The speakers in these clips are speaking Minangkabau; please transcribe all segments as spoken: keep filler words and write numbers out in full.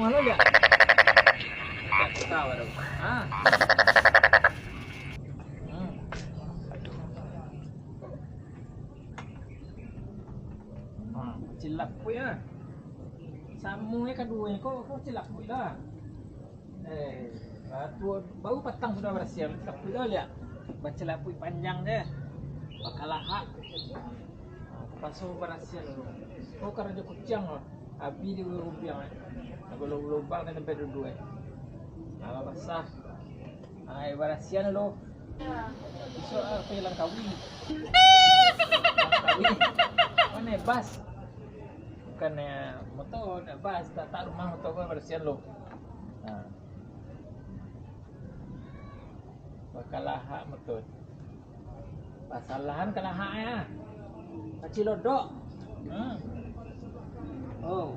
Halo, lihat. Lihat, tahu ada. Ah. Hmm. Ah, cilak pun ya. Samo ya kaduonyo ko, ko cilak pun lah. Eh, ah, tu baru patang sudah barasiah, cilak pun lah, lihat. Bacilak pun panjang deh. Bakalahak. Ah, paso barasiah dulu. Ko karajo kuciang lah. Abih di rubiang, eh. Lubang-lubang kan sampai dudu, eh. Kalau basah, ai barasian lo. Bisuak apo, Langkawi? Langkawi. Mano bas? Bukan, eh, motor, nak bas, tak, tak rumah motor ko barasian lo. Nah. Bakalahak motor. Basalahan kalahak ya. Kacilodok. Hmm. Oh.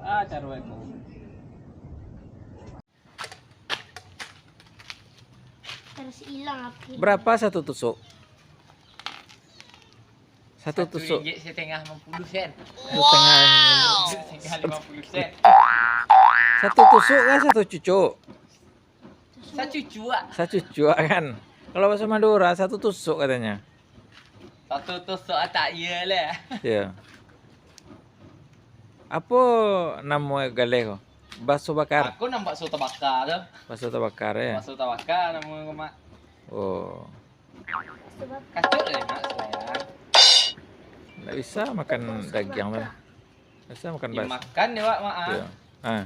Ah, caruak ko. Terus hilang api. Berapa satu tusuk? Satu tusuk. Satu ringgit setengah lima puluh sen. Satu setengah. Wow. Satu tusuk kah satu cucuk? Sacucuak. Sacucuak kan. Kalau bahasa Madura, satu tusuk katanya. Satu tusuk atak iya lah. Ya. Apo namo galeh ko? Baso bakar. Aku nampak soto bakar tu. Baso bakar ya. Baso bakar namo ko, Mak. Oh. Kacau lah, Mak, sayang. Ndak bisa makan dagiang tu. Bisa makan bas. Dimakan dek awak, Mak, ah. Iya. Ah.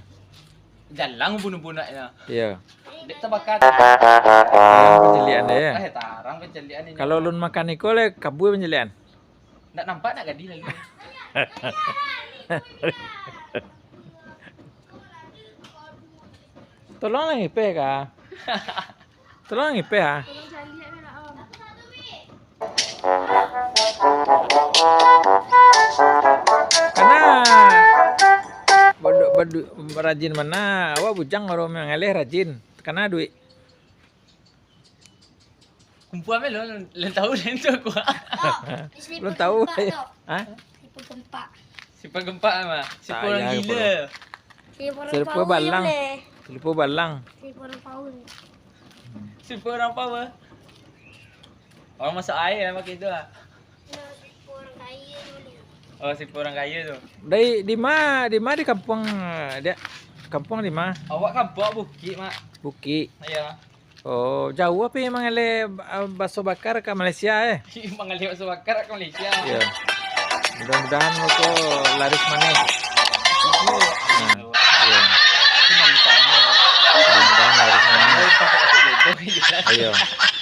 Jalang bunuh-bunuh ya. Iya. Dek terbakar. Tarang pencalian deh, ya. Eh, tarang pencalian ini. Kalau lun makan iko le, kabua pencalian. Ndak nampak, ndak gadih lagi. Tolonglah ngipeh, Kak. Tolong ngipeh, ah. Tolong caliak ni lah, Om. Kana badu-, badu-, rajin mana? Awak bujang baru mangaleh rajin. Kana duit. Kumpulan melo, lain tahu lain tu aku. Belum tahu. Hah? Sipa gempa. Sipa gempa mah. Sipa orang gila. Sipa balang. Sipa balang. Sipa orang paun. Sipa orang paun. Orang masak air lah pakai tu lah. Nah, sipa orang kaya tu boleh. Oh, sipa orang kaya tu. Dari, di ma, di ma di kampuang, dia? Kampuang di ma? Awak kampuang Bukik, Mak. Bukik. Iya. Oh, jauah api mangaleh, ah, baso bakar ka Malaysia, eh? Mangaleh baso bakar ka Malaysia. Iya. Mudah-mudahan muko laris manis. Nah, iya. Mudah-mudahan laris manis. Iya.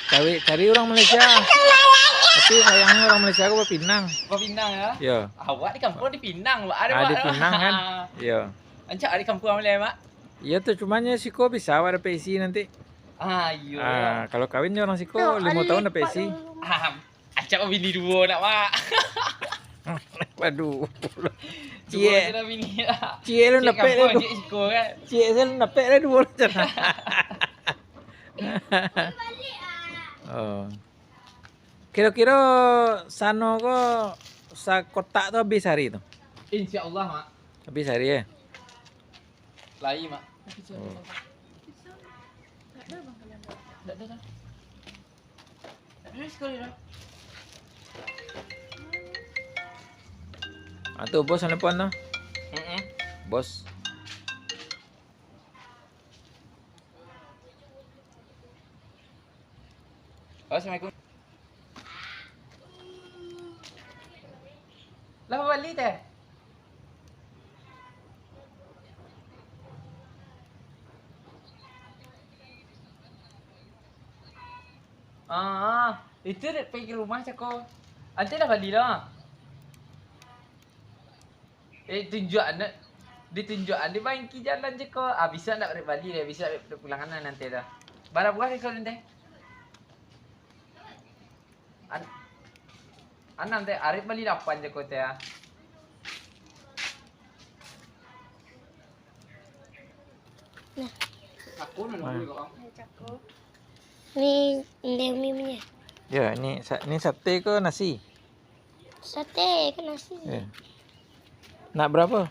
Cari, cari orang Malaysia. Tapi sayangnya orang Malaysia ko bapinang. Bapinang, ya? Iya. Awak di kampuang di Pinang, Mak. Ada, ah, Mak, di Pinang, kan? Iya. Rancak di kampuang boleh, Mak? Iya tu, cumanya siko bisa awak dapek isi nanti. Ah, iyo. Ah, kalau kawin jo urang siko, limo tahun dapek isi. Ah, acap bini duo nak, Mak. Waduh. Duo ciek. Ciek lu dapek lah duo. Ciek siko kan. Ciek lu dapek lah duo lah. Oh. Kiro-kiro sano ko sakotak tu habis sahari tu? Insya Allah, Mak. Habis sahari, eh? Lai, Mak. Oh. Ndak ado, dah. Ndak ado sakali dah. Ah, tu bos nelpon tu. Mm-mm. Bos. Halo, assalamualaikum. Lah babali teh? Ah, itu dek pai ka rumah cako. Ante lah bali lah. Eh, tunjuak anak. Ditunjuak anak bangki jalan cako. Ah, bisa ndak dek bali deh, bisa dek pulangan lah nanti dah. Bara buah iko nanti? An-, anam teh, Arif bali lapan jako teh, ah. Nah. Cako nah, nah. Dulu, Kak. Nah, cako. Ni Indomie punya. Ya, ni sa-, ni sate ke nasi? Sate ke nasi? Ya. Nak berapa?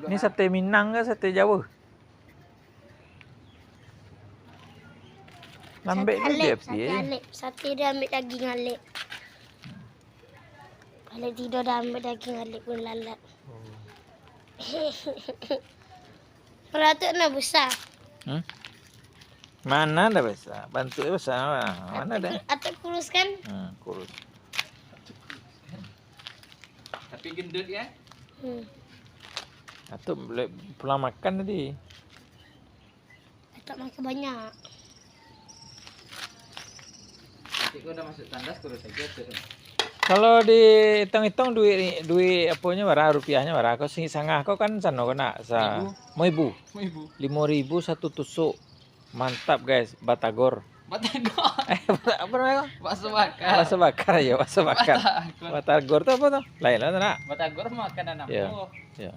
Ni sate Minang ke sate Jawa? Lambek sate alek, sate alek. Sate dia ambil daging alek. Kalau tidur dah ambil daging alek pun lalat. Oh. Perut tu nak besar. Hmm? Mana ada besar? Bantuknya besar lah. Mana ada? Atau kurus kan? Hmm, kurus. Tapi gendut ya? Hmm. Atau pulang makan tadi. Tak makan banyak. Nanti kau dah masuk tandas, terus aja tu. Kalau dihitung-hitung duit, duit aponyo bara, rupiahnyo bara, kau singit sangah, kau kan sano kau nak sa-, limo ribu. Limo ribu satu tusuk. Mantap, guys, batagor. Batagor. Eh, apa namanya? Bakso bakar. Bakso bakar, ya, bakso bakar. Batagor. Batagor tu apa tu? Lain lah tu nak. Batagor makanan apa? Ya. Ya.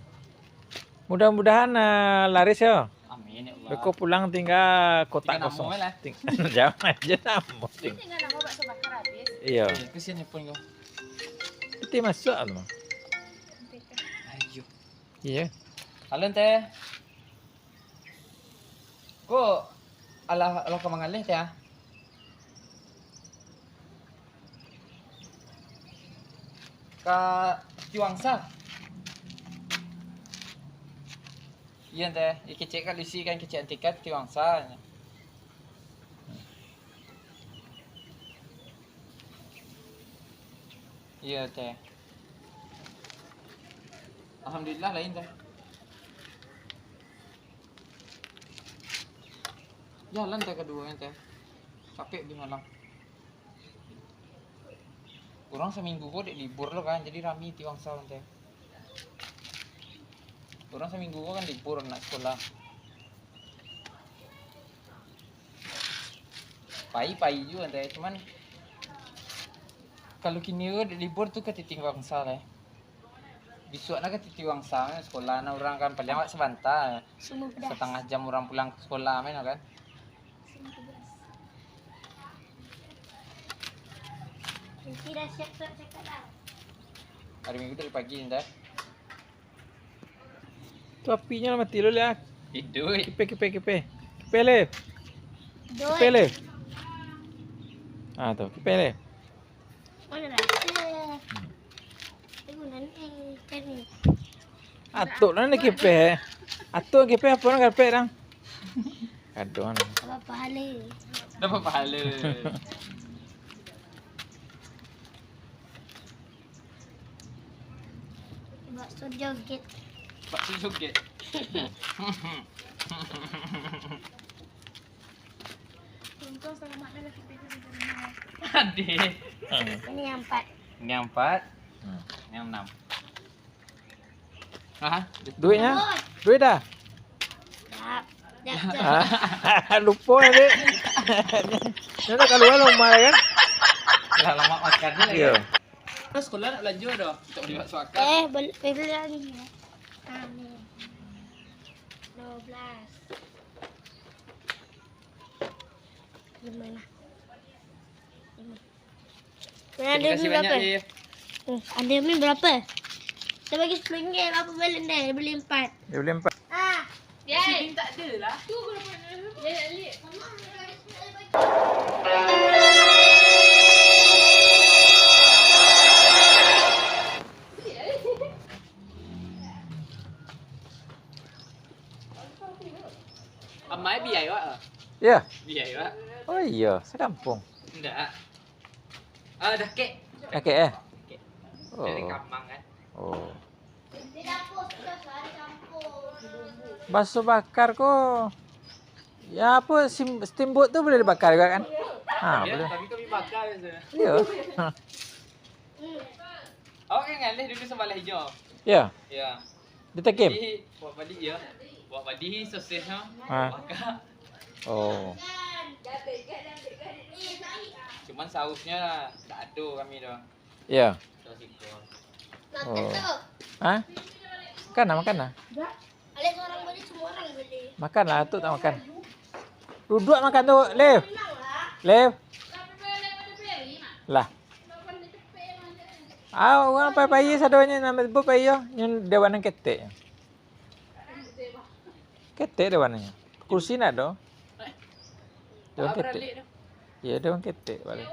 Mudah-mudahan, eh, laris ya. Amin, ya Allah. Beko pulang tingga kotak kosong. Tingga namo lah. Ting-, jangan aja namo. Ini tingga namo bakso bakar habis. Iya. Eh, kesian pun kau. Itu masuk apa? Ayo. Iya. Halo, Teh. Ko alah, alah ka mangaleh, Teh, ah? Ka Tiwangsa. Iya, Teh. Ih, kecek ka Lucy kan, kecek antikan Tiwangsa. Iya, Teh. Alhamdulillah, lain, Teh. Jalan, Teh, kaduonyo, Teh. Capek di malam. Urang saminggu ko dek libur lo kan, jadi rami Tiwangsa, Teh. Urang saminggu ko kan libur, nak sekolah. Pai-pai juo, Teh. Cuman, kalau kini ko dek libur tu ka Tiwangsa, Teh. Bisuak nah ka Tiwangsa, sekolah nah urang kan, paling awak sabanta. Sumur pedas. Satangah jam urang pulang ka sekolah, main kan. Sumur pedas. Nanti dah siap-siap cakap lah. Hari Minggu dari pagi ni dah. Tu apinyo lah mati lo, Leh. Iduik. Kipe, kipe, kipe. Kipe, Leh. Kipe, Leh. Ah, tu, kipe, Leh. Mana rasa? Hmm. Eh, mana ni? Kan ni. Atuk lah ni kipe. Atuk kipe apa nak kipe dang? Aduh, anak. Dapat pahala. Dapat pahala. Bakso joget. Bakso joget. Untung selamat dah lah kita di rumah. Adik. Hmm. Ini yang empat. Ini yang empat. Hmm. Ini yang enam. Hah? Duitnya? Duit dah? Dah. Dah, dah. Ah, lupo ya, Dek. Ini dah kaluar rumah kan? Lah, lamak makan ni lagi. Iya. Terus sekolah nak belanja dah. Kita beli bakso akar. Eh, bel-, beli lagi. Amin. Dua belas. Lima lah. Lima. Terima kasih banyak, Lif. Hmm, ada ni berapa? Saya bagi sepuluh ringgit, berapa balance dia? Dia beli empat. Dia beli empat. Ah. Sini tak ada lah. Tu kalau mana? Amai biai wak. Ya. Biai wak. Oh iya, sekampung. Ndak. Ah, dah kek. Dah kek, eh? Kek. Oh. Dari Kamang kan. Oh. Bakso bakar ko, ya apa, sim-, steamboat tu boleh dibakar juga kan? Ha, ya, boleh. Tapi kami bakar biasa. Iya. Awak kan ngalih dulu sambalah hijau. Ya. Ya. Ditakim? Jadi, buat balik ya. Buat balik sosisnya. Ha. Bakar. Oh. Cuman sausnya tak ada kami dah. Iya. Oh. Hah? Makan lah, makan lah. Makan lah, tu tak makan. Duduak makan tu, Lev. Lev. Lah. Ah, urang pai-pai sadonyo, nan disebut pai yo, nyo dewan nan ketek. Ketek dewan nyo. Kursi ndak ado. Dewan ketek. Iyo, dewan ketek paling.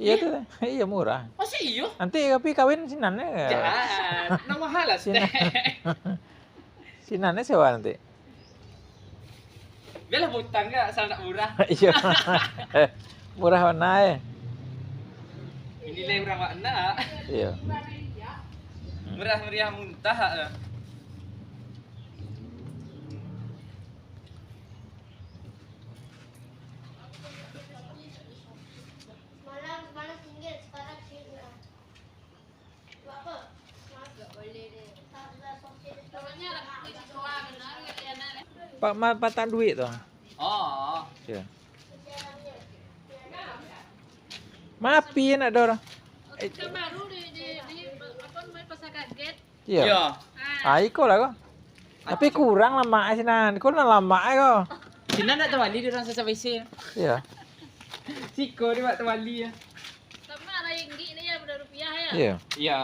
Iyo tu, iyo murah. Masih iyo? Nanti tapi kawin sinan yo. Jan, nan mahal lah. Sinan. Sinan yo sewa nanti. Bialah butang ka, asal ndak murah. Iyo. Murah bana eh. Inilah murah bana. Iyo. Murah meriah muntah lah. Pak ma-, patang duit tu. Oh. Ya. Mapi nak ado. Kan baru di, di, di, apa namanya, Pasar Kaget. Iya. Iya. Ah, iko lah ko. Tapi kurang lamak sinan. Ko nan lamak ko. Sinan ndak tabali di urang Sasabese. Iya. Siko di wak tabali ya. Sama lah inggik ni ya, benda rupiah ya. Iya. Iya.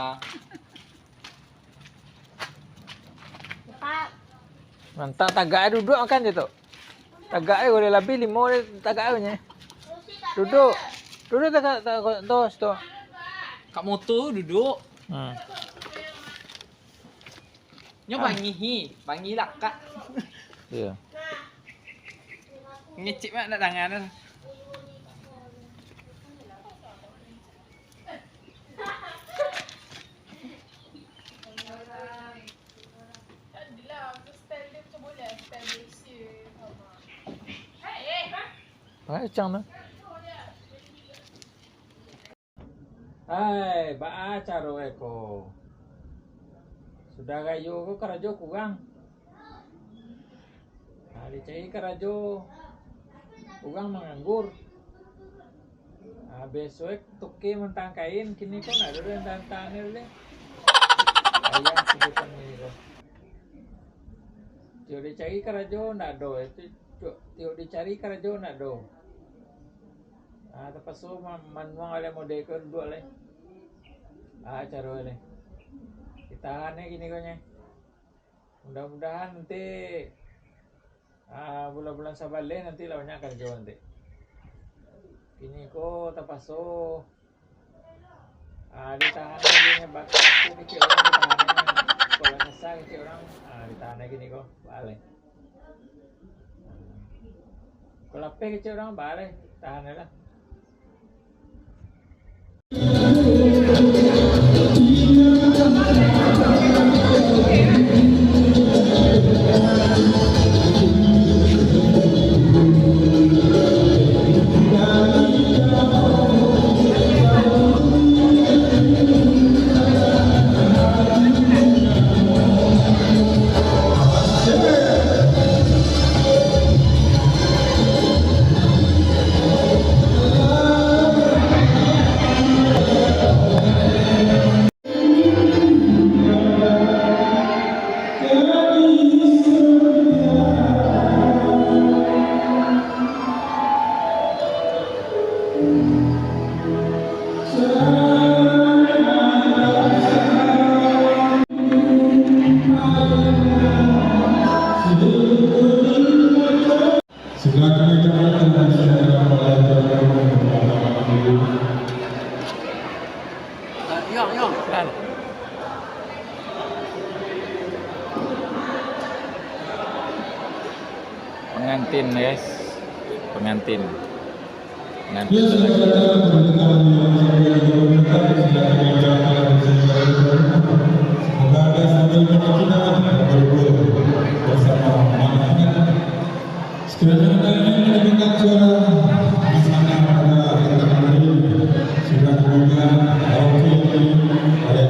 Mantap, tagak duduak makan je tu. Tagak eh, boleh lebih limo dia tagak eh punya. Duduk. Duduk tagak, tagak, tu, situ. Kak moto duduk. Hmm. Nyo bangih hi, bangih lakak. Iya. Ngecek mak nak tangan tu. Pakai cang tu. Hai, baa caro e ko? Sudah rayo ko karajo kurang. Ha, dicari karajo, urang manganggur. Ha, besok e toke mantang kain, kini ko ndak ado doh nan tahan-tahan ni doh. Ayah kehidupan ini doh. Tiok dicari karajo ndak ado, itu tiok, tiok dicari karajo ndak ado. Ha, tapaso ma-, manuang oleh mode ko duduak lai. Ha, caro lai. Ditahan e kini ko nye. Mudah-mudahan nanti, ah, bulan-bulan sabaleh nanti lah banyak karajo nanti. Kini ko tapaso, ah, ditahan dulu nyo, bak-, aku kecek urang ditahan nyo. Kalau nyasa kecek urang, ah, ditahan lagi kini ko, baleh. Kalau lapeh kecek urang, baleh, tahan lah. Silakan, silakan, silakan. Pengantin, guys. Pengantin. Pengantin. Ya, silakan, silakan. Semoga ada sambil kita berkumpul bersama masyarakat. Sekiranya kita ingin mendengarkan suara di sana pada rekan-rekan, sudah dibuka karaoke oleh